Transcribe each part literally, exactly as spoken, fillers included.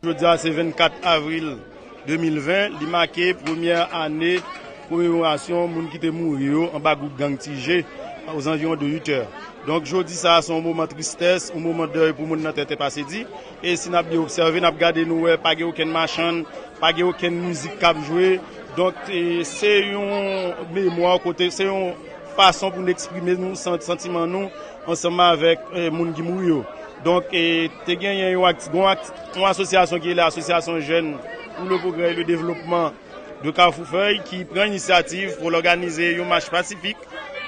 Jodi a se vennkat avril de mil ven, li make premyè ane komemorasyon moun ki te mouri yo anba gwoup gang Ti Je, ozanviwon de uit è. Donk, jodi sa a se yon moman tristès, yon moman dèy pou moun nan Tèt Enpasedi. E si n ap byen obsève, n ap gade, nou wè pa gen okenn machann, pa gen okenn mizik k ap jwe. Donk, e, se yon memwa kote, se yon fason pou n eksprime nou, san-, santiman nou, ansanm avèk, e, moun ki mouri yo. Donk, e, te genyen yon akti-, yon akti-, yon asosyasyon ki rele Asosyasyon Jèn pou le Pwogrè e le Devlopman de Kafou Fèy ki pran inisyativ pou l òganize yon mach pasifik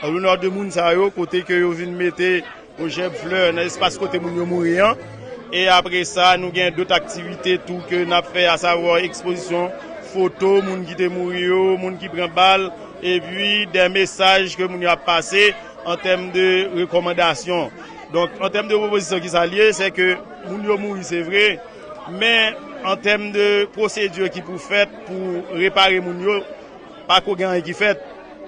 an lonè de moun sa yo, kote ke yo vin mete yon jèb flè nan espas kote moun yo mouri an. E apre sa, nou gen dòt aktivite tou ke n ap fè, asavwa ekspozisyon foto moun ki te mouri yo, moun ki pran bal, epi de mesaj ke moun yo ap pase an tèm de rekòmandasyon. Donk, an tèm de pwopozisyon, ki sa l ye, se ke moun yo mouri, se vre, men an tèm de pwosedi ki pou fèt pou repare moun yo, pa ko gen anyen ki fèt.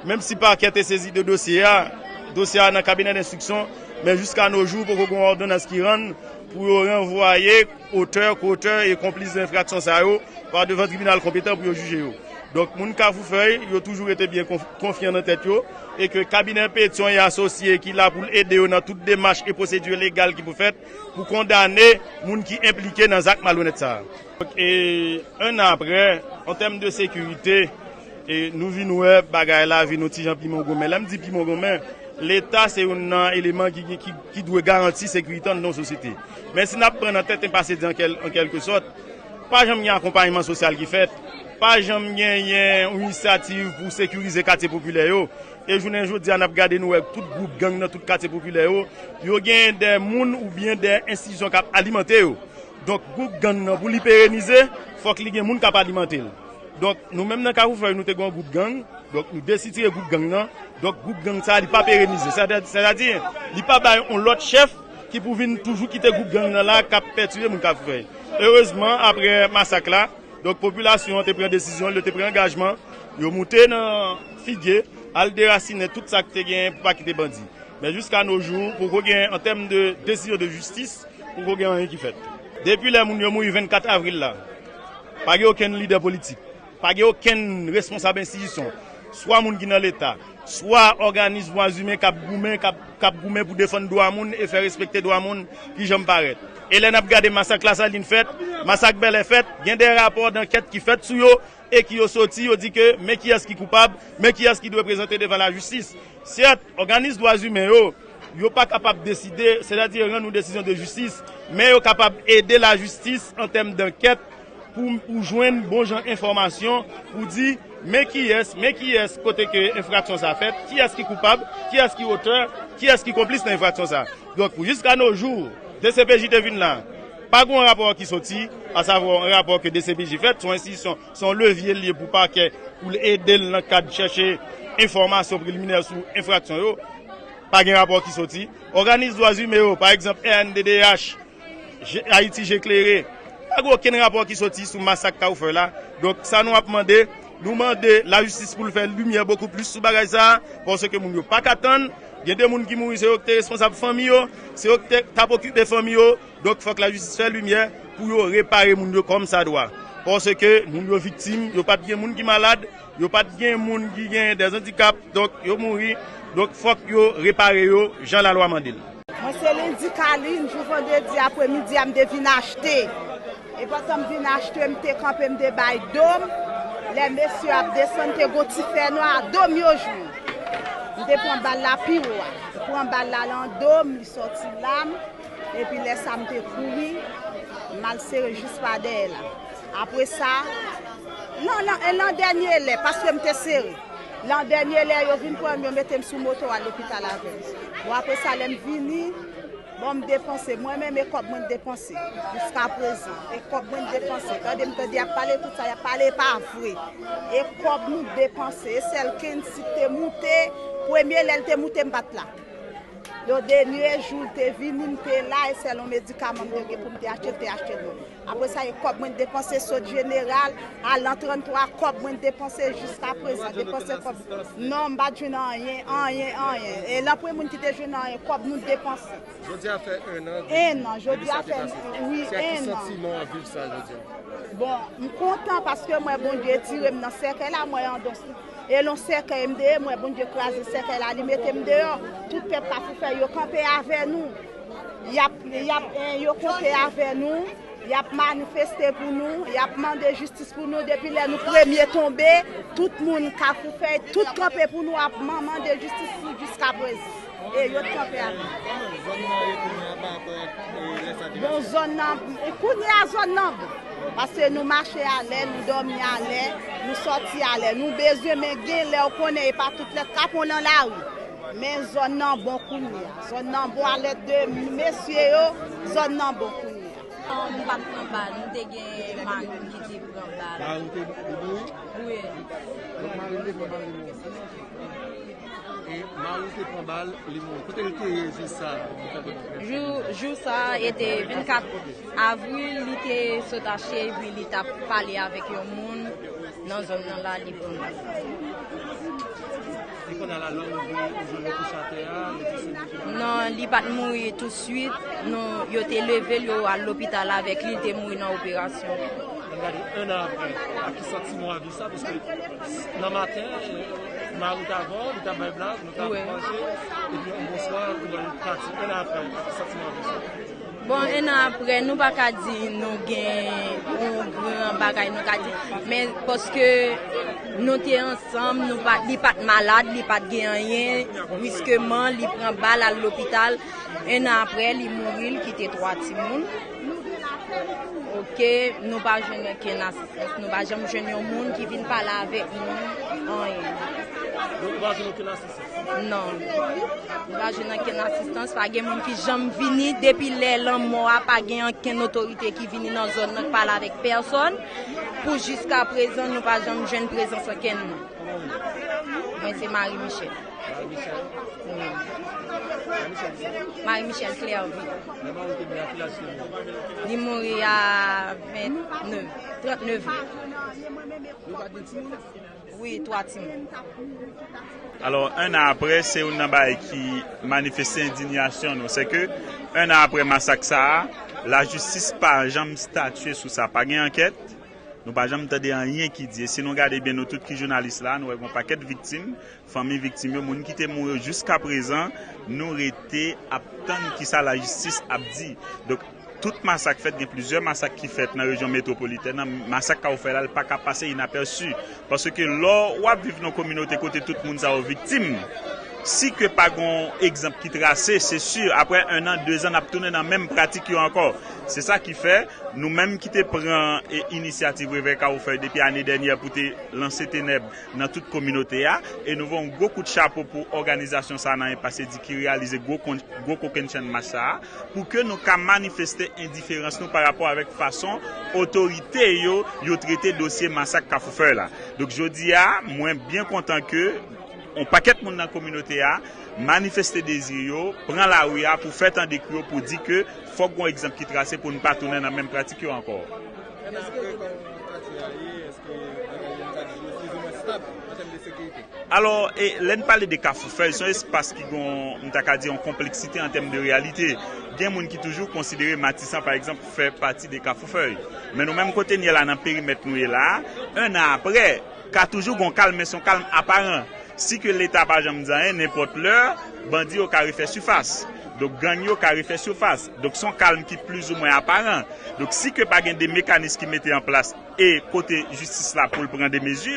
Menm si pakè te sezi de dosye a, dosye a nan kabinè denstriksyon, men jiska no jou, poko gen yon òdonans ki rann pou yo ranvwaye otè, kotè e konplis de enfraksyon sa yo pa devan tribinal konpetan pou yo jije yo. Donk, moun Kafou Fèy, yo toujou rete byen konf-, konfyan nan tèt yo, e ke kabinè Petyon e asosye ki la pou l ede yo nan tout demach e pwosedi legal ki pou fèt pou kondane moun ki enplike nan zak malonèt sa a. Donk, e, en an apre, an tèm de sekirite, e, nou vin wè bagay la vin yon ti jan pi mongonmen. Lè m di pi mongonmen, Leta se youn nan eleman ki, ki, ki dwe garanti sekirite anndan yon sosyete. Men si n ap pran nan Tèt Enpasedi an kèl-, an kèlkesòt, pa janm gen akonpayman sosyal ki fèt, pa janm genyen yon inisyativ pou sekirize katye popilè yo. E jounen jodi a, n ap gade, nou wè tout gwoup gang nan tout katye popilè yo, yo gen de moun oubyen de enstitisyon k ap alimante yo. Donk, gwoup gang nan, pou li perenize, fòk li gen moun k ap alimante l. Donk, nou menm nan Kafou Fèy, nou te gen yon gwoup gang. Donk, nou desitire gwoup gang nan. Donk, gwoup gang sa a, li pa perenize. Sètadi-, sètadi, li pa bay yon lòt chèf ki pou vin toujou kite gwoup gang nan la k ap pètibe moun Kafou Fèy. Erezman, apre masak la, donk, popilasyon an te pran desizyon, yo te pran angajman, yo moute nan figi, al derasinen tout sa k te gen pou pa kite bandi. Men jiska no jou, poko gen, an tèm de desizyon de jistis, poko gen anyen ki fèt. Depi lè moun yo mouri vennkat avril la, pa gen okenn lidè politik, pa gen okenn responsab enstitisyon, swa moun ki nan Leta, swa òganis dwa imen k ap goumen, k ap, k ap goumen pou defann dwa moun e fè respekte dwa moun ki janm parèt. E lè n ap gade masak Lasalin fèt, masak Bèlè fèt, gen de rapò dankèt ki fèt sou yo, e ki yo soti, yo di ke men kiyès ki koupab, men kiyès ki dwe prezante devan lajistis. Sèt, òganis dwa imen yo, yo pa kapab deside, sètadi rann yon desizyon de jistis, men yo kapab ede lajistis an tèm dankèt pou, pou jwenn bon jan enfòmasyon, pou di men kiyès, men kiyès kote ke enfraksyon sa fèt, kiyès ki koupab, kiyès ki otè, kiyès ki konplis nan enfraksyon sa. Donk, pou jiska no jou, D C P J te vin la, pa gen yon rapò ki soti, asavwa yon rapò ke D C P J fèt, se yon enstitisyon, se yon levye l ye pou pakè, pou l ede l nan kad chèche enfòmasyon preliminè sou enfraksyon yo. Pa gen rapò ki soti. Òganis dwa imen yo, pa egzanp, R N D D H, Je-, Ayiti Je Klere, pa gen okenn rapò ki soti sou masak Kafou Fèy la. Donk, sa nou ap mande, nou mande lajistis pou l fè limyè bokou plis sou bagay sa a, paske moun yo pa ka tann. Gen de moun ki mouri, se yo ki te responsab fanmi yo, se yo ki te, t ap okipe fanmi yo. Donk, fòk lajistis fè limyè pou yo repare moun yo kòmsadwa. Paske moun yo viktim, yo pa t gen moun ki malad, yo pa t gen moun ki gen dèzandikap, donk, yo mouri. Donk, fòk yo repare yo jan lalwa mande l. Mwen se Lindy Kalin, jou vandredi apremidi a, m te vin achte. E pandan m vin achte, m te kanpe, m te bay do m. Lè mesye ap desann, te gon ti fènwa, do m yo jwenn. M te pran bal la pi wo a. M pran bal la lan do m, li sòti la m. Epi lè sa, m te kouri, m al sere jis pa dèyè la. Apre sa, non, lan, e lan dènye lè, paske m te sere. Lan dènye lè, yo vin pran m, yo mete m sou moto, al lopital avè m. Bon, apre sa, lè m vini, Bon, m depanse, mwen menm e kòb mwen depanse, jiska prezan. E kòb mwen depanse. Tande m tande y ap pale tout sa, y ap pale e pa vre. E kòb nou depanse. E sèl Kensit te moute, premye lè l te moute m pa t la. Yo dènye jou l te vini, m te la, e sèl yon medikaman m te gen pou m te achte, l te achte l. Apre sa, e kòb mwen depanse sot jeneral, al nan tranntwa, kòb mwen depanse jiska prezan, depanse kòb. Non, m pa t jwenn anyen, anyen, anyen. E nan premye moun ki te jwenn anyen, kòb nou depanse. Jodi a fè en an depi, depi sa te pase. Se ak ki santiman w ap viv sa jodi a? Bon, m kontan paske m wè Bondye tire m nan sèkèy la, m wè yon don. E lon sèkèy m deye, m wè Bondye kraze sèkèy la, li mete m deyò. Tout pèp Kafoufèy yo kanpe avè nou. Y ap, y ap, eh, yo konte avè nou. Y ap manifeste pou nou. Y ap mande jistis pou nou. Depi lè nou premye tonbe, tout moun Kafoufèy, tout kanpe pou nou, ap man-, mande jistis pou jiska prezan. E yo t kanpe avè nou. Kòman zòn nan ye kounye a pa rapò ak, eh, lè sa te pase? Bon, zòn nan, eh, kounye a zòn nan bon. Paske nou mache alè, nou dòmi alè, nou sòti alè. Nou bezwen, men gen lè w konnen e pa tout lèt k ap nan lari. Men zòn nan bon kounye a. Zòn nan bon a lèt de mesye yo, zòn nan bon kounye a. Nou pa t pran bal, nou te gen mari m ki te pran bal. Mari w te, li mouri? Wi. Donk mari w te pran bal, li mouri. E mari w te pran bal, li mouri. Kote l te ye jou sa? Jou, jou sa, e te vennkat avril, li te sot achte, epi li t ap pale avèk yon moun nan zòn nan la, li pran bal. E kounye a la, lè w rive, ou jwenn li kouche atè a, li te sou li? Non, li pa t mouri tousuit. Non, yo te leve l, yo al lopital avèk li, li te mouri nan operasyon. Ann gade, en an apre, ak ki santiman w ap viv sa? Paske nan maten, eh, mari w t avè w, li t ap bay blag, nou t ap manje, epi yon bonswa, ou wè l pati. En an apre, ak ki santiman w ap viv sa? Bon, en an apre, nou pa ka di nou gen yon gran bagay nou ka di, men paske nou te ansanm, nou pa, li pa t malad, li pa t gen anyen, briskeman, li pran bal al lopital. En an apre, li mouri, li kite twa timoun. Oke, nou pa jwenn okenn asistans, nou pa janm jwenn yon moun ki vin pale avèk nou, anyen. Donk, nou pa jwenn okenn asistans? Non. Nou pa jwenn okenn asistans, pa gen moun ki janm vini. Depi lè lanmò a, pa gen okenn otorite ki vini nan zòn nan, k pale avèk pèsòn. Pou jiska prezan, nou pa janm jwenn prezans okenn moun. Mwen se Marie Michel. Marie Michel? Wi. Marie Michel ki se? Marie Michel Clervy. Lè mari w te mouri, a ki laj li te mouri? Li mouri a ventnèf, trannèf an. Yo pa t gen timoun? Wi, twa timoun. Alò, en an apre, se youn nan bagay ki manifeste endiyasyon nou, se ke en an apre masak sa a, lajistis pa janm statye sou sa, pa gen ankèt, nou pa janm tande anyen ki di. E si nou gade byen, nou tout ki jounalis la, nou wè gen yon pakèt viktim, fanmi viktim yo, moun ki te mouri yo, jiska prezan, nou rete ap tann kisa lajistis ap di. Donk, tout masak fèt, gen plizyè masak ki fèt nan rejyon metwopolitèn nan, masak Kafoufèy la, l pa ka pase inapèsi. Paske lè w ap viv nan kominote kote tout moun sa yo viktim, si ke pa gon egzanp ki trase, se si, apre en an, de zan, n ap tounen nan menm pratik yo ankò. Se sa ki fè, nou menm ki te pran, e, inisyativ Revèy Kafoufèy depi ane dènyè pou te lanse tenèb nan tout kominote a, e nou voye yon gwo kout chapo pou òganizasyon sa a nan Enpas Edi ki reyalize gwo kon-, gwo kokennchenn mach sa a, pou ke nou ka manifeste endiferans nou pa rapò avèk fason otorite yo, yo trete dosye masak Kafoufèy la. Donk, jodi a, mwen byen kontan ke yon pakèt moun nan kominote a manifeste dezi yo, pran lari a pou fè tande kri yo, pou di ke fòk gon egzanp ki trase pou n pa tounen nan menm pratik yo ankò. Èske kòman katye a ye? Èske bagay yo, nou ka di yo plizoumwen stab an tèm de sekirite? Alò, e, lè n pale de Kafoufèy, se yon espas ki gon, m ta ka di, yon konpleksite an tèm de reyalite. Gen moun ki toujou konsidere Matisan, pa egzanp, fè pati de Kafoufèy. Men nou menm kote n ye la, nan perimèt nou ye la, en an apre, ka toujou gon kalm, men se yon kalm aparan. Si ke Leta pa janm di anyen, nenpòt lè, bandi yo ka refè sifas. Donk, gang yo ka refè sifas. Donk, se yon kalm ki plizoumwen aparan. Donk, si ke pa gen de mekanis ki mete an plas e kote jistis la pou l pran de mezi,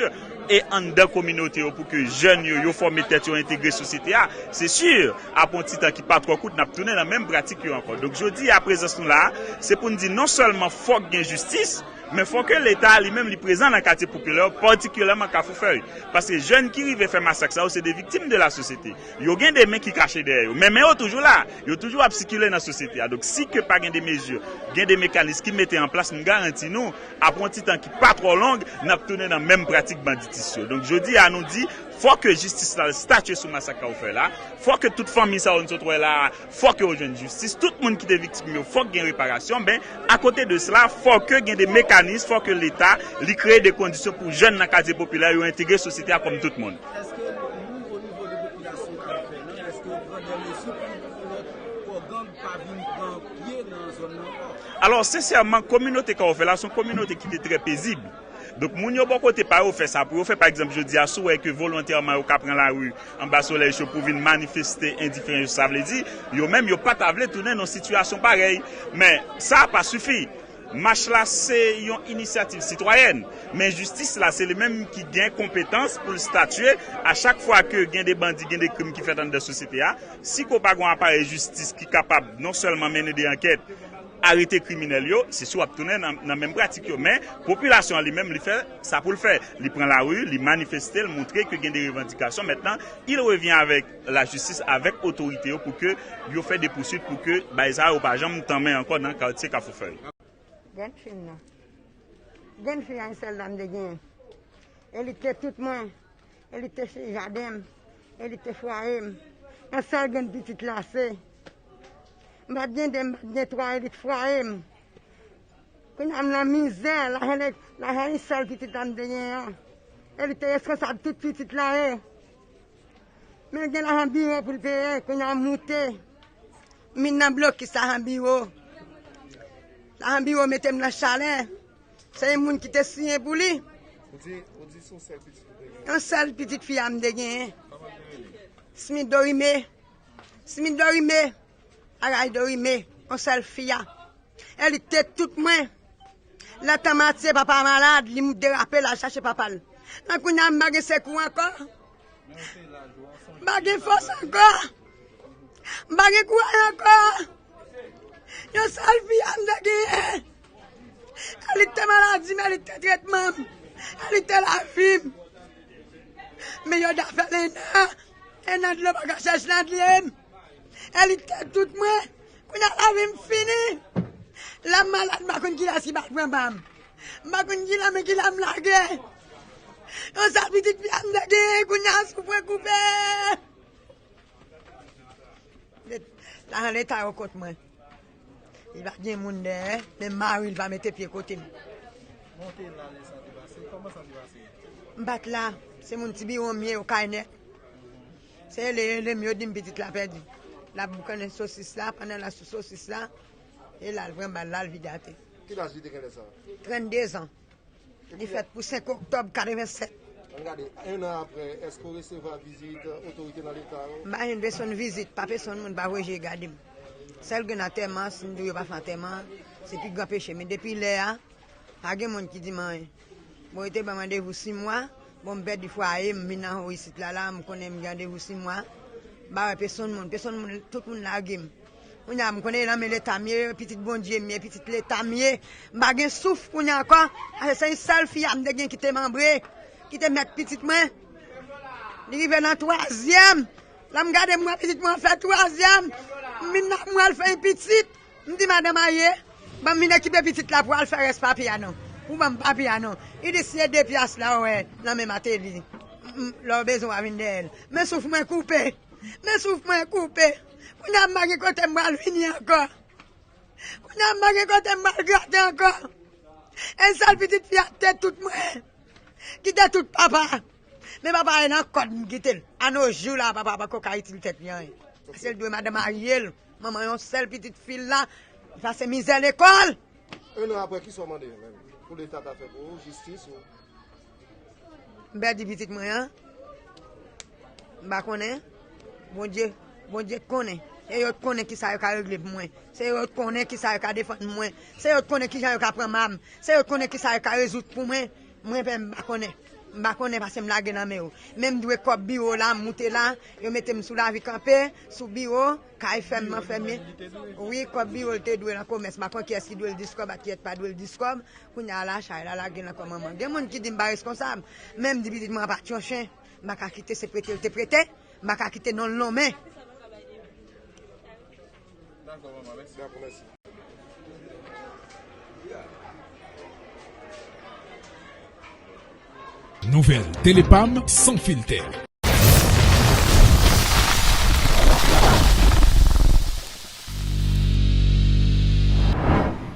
e anndan kominote yo pou ke jèn yo, yo fòme tèt yo, entegre sosyete a, se si, apre yon ti tan ki pa twò kout, n ap tounen nan menm pratik yo ankò. Donk, jodi a, prezans nou la a, se pou n di non sèlman fòk gen jistis, Men fò ke Leta li menm li prezan nan katye popilè yo, patikilyèman Kafou Fèy. Paske jèn ki rive fè masak sa yo, se de viktim de la sosyete. Yo gen de men ki kache dèyè yo. Men men yo toujou la. Yo toujou ap sikile nan sosyete a. Donk si ke pa gen de mezi, gen de mekanis ki mete an plas, m garanti nou, apre yon ti tan ki pa twò long, n ap tounen nan menm pratik banditis yo. Donk jodi a nou di, fò ke jistis la statye sou masak Kafou Fèy la. Fò ke tout fanmi sa yo n sot wè la, fò ke yo jwenn jistis. Tout moun ki te viktim yo, fòk gen reparasyon. Men, akote de sela, fò ke gen de mekanis, fò ke Leta, li kreye de kondisyon pou jèn nan katye popilè yo entegre sosyete a kòm tout moun. Èske nou, o nivo de popilasyon Kafou Fèy lan, èske nou pran de mezi pou youn pou lòt, pou gang pa vin pran pye nan zòn nan ankò? Alò, sensèman, kominote Kafou Fèy la, se yon kominote ki te trè pezib. Donk, moun yo bò kote pa yo fè sa pou yo fè. Pa egzanp, jodi a, si w wè ke volontèman yo ka pran lari anba solèy cho pou vin manifeste endiferans yo, sa vle di, yo menm, yo pa ta vle tounen nan sitiyasyon parèy. Men, sa pa sifi. Mach la, se yon inisyativ sitwayèn. Men jistis la, se li menm ki gen konpetans pou l statye a chak fwa ke gen de bandi, gen de krim ki fèt anndan sosyete a. Si ke w pa gen yon aparèy jistis ki kapab non sèlman mennen de ankèt, arete kriminèl yo, se si w ap tounen nan, nan menm pratik yo. Men, popilasyon an li menm, li fè sa pou l fè. Li pran lari, li manifeste, li montre ke gen de revandikasyon. Mentnan, il revyen avèk lajistis, avèk otorite yo pou ke yo fè de pouswit pou ke bagay sa yo pa janm tanmen ankò nan katye Kafou Fèy. Grenn fi m nan. Grenn fi a, yon sèl la m te genyen. E li te tout mwen. E li te jaden m. E li te fwaye m. Yon sèl grenn pitit lase. M pa t gen de, m pa t gen twa, e li t fwaye m. Kounye a m nan mizè, lajan, lajan yon sèl pitit la m te genyen an. E li te reskonsab tout pitit la ye. Men gen lajan biwo pou l peye, kounye a m moute. M vin nan blokis lajan biwo. Lajan biwo mete m nan chalè. Se yon moun ki te siyen pou li. Ou di, ou di se yon sèl pitit ou te genyen? Yon sèl pitit fi a m te genyen. Kòman l te rele? Smith Dorime. Smith Dorime. Aray Dorime. Yon sèl fi a. E li te tout mwen. Lè tan matye, papa malad, li derape, l al chache papa l. Nan kounye a, m pa gen sekou ankò. M pa gen fòs ankò. M pa gen kouraj ankò. Yon sèl fi a m te genyen. E li te maladi m, e li te tretman m, e li te lavi m. Men yo da fè l ennan, ennan dlo pa ka chèch nan dle m. E li te tout mwen. Kounye a lavi m fini. Lè m malad, m pa konn kilès ki pral pran pa m. M pa konn kilè, men kilè m lage. Yon sèl pitit fi a m te genyen, kounye a souf mwen koupe. Lajan Leta yo kont mwen. Li pa gen moun dèyè, menm mari l pa mete pye kote m. Monte la, lè sa te pase, kòman sa te pase? M pa t la, se moun ti biwo m ye, yo kay nèt. Se rele, rele m, yo di m pitit la pèdi. L ap boukannen sosis la, pandan l ap sou sosis la, e l al pran bal la, l vide atè. Ki laj li te gen lè sa? Trannde zan. Li fèt pou senk oktòb katrevennsèt. Ann gade, en an aprè, èske w resevwa vizit otorite nan Leta yo? M pa jwenn pèsonn vizit, pa pèsonn moun pa voye je gade m. Sèl gen antèman, si m di w yo pa fè antèman, se pi gran peche. Men depi lè a, pa gen moun ki di m anyen. Bon, yo te ban m randevou sis mwa, bon, m pèdi fwaye m, m vin anwo isit la, la, m konnen m gen randevou sis mwa. M pa wè pèsonn moun, pèsonn moun, tout moun lage m. Kounye a, m konnen nan men Leta m ye, pitit Bondye m ye, pitit Leta m ye. M pa gen souf kounye a ankò, paske se yon sèl fi a m te gen ki te manbre, ki te mèt pitit mwen. Li rive nan twazyèm. Lè m gade m wè pitit mwen fè twazyèm. M vin nan m wè l fè yon pitit. M di madanm Aye, ban m vin ekipe pitit la pou al fè rès papye a non. Pou ban m papye a non. Li di si se de pyas la w wè nan men Mateli. M, m, lè w bezwen w a vin dèyè l. Men souf mwen koupe. Men souf mwen koupe. Kounye a m pa gen kote m pral vini ankò. Kounye a m pa gen kote m pral grate ankò. E sèl pitit fi a te tout mwen. Ki te tout papa. Men papa e nan kòd m kite l. A no jou la, papa pako ka itil tèt li anyen. Paske l dwe madanm marye l. Manman yon sèl pitit fi l la, li pase mizè lekòl. En an aprè, kisa w mande menm? Pou Leta ta fè pou ou, jistis ou? M pèdi pitit mwen an. M pa konnen. Bondye, Bondye k konnen. Se yo k konnen kisa yo ka regle pou mwen. Se yo k konnen kisa yo ka defann mwen. Se yo k konnen kijan yo ka pran ma m. Se yo k konnen kisa yo ka rezoud pou mwen. Mwen menm m pa konnen. M pa konnen, pase m lage nan men yo. Men m dwe kòb biwo la, m moute la, yo mete m sou lavi kanpe, sou biwo, kay fèmen, fèmen. Wi, kòb biwo l te dwe nan komès, m pa konn kiyès ki dwe l dis kòb ak kiyès pa dwe l dis kòb. Kounye a la, chay la lage nan kò manman. Gen moun ki di m pa reskonsab, men m di pitit mwen an pa t yon chen. M pa ka kite, se prete l te prete, m pa ka kite non l nonmen. Nouvèl Tele Pam san filtè.